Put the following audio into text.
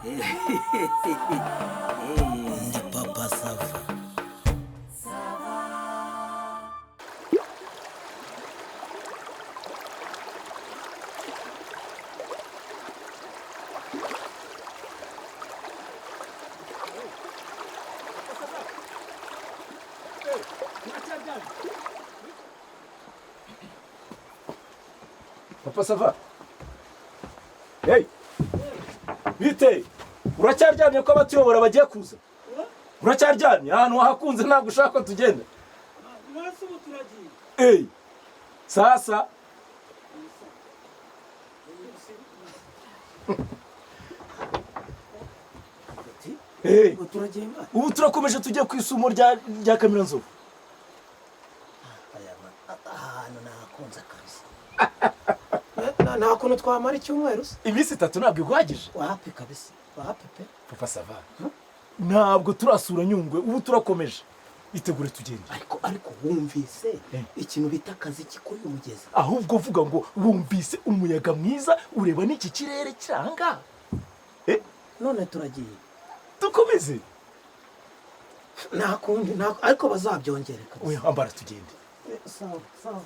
Ndi Papa Sava. Papa Sava. Hey! Bite! Uracyaryamye ko abatuyobora bagiye kuza? Uracyaryamye? Ahantu wahakunze, ntabwo ushaka ko tugenda? Mwese ubu turagiye. Hey! Sasa. Hey! Ubu turagiye mwana. Ubu turakomeje, tugiye ku isumo rya Kamiranzovu. Aya ahantu nahakunze kabisa. Nta kuntu twamara icyumweru se? Iminsi 3 ntabwo iguhagije? Wapi kabisa, wapi pe. Papa Sava. Ntabwo turasura Nyungwe, ubu turakomeje. Itegure tugende. Ariko wumvise ikintu bita akaziki kuri uyu mugezi? Ahubwo vuga ngo wumvise umuyaga mwiza, ureba n'iki kirere kiranga. None turagiye. Dukomeze. Nta kundi, ariko bazabyongere kabisa. Oya, ambara tugende. Sawa sawa.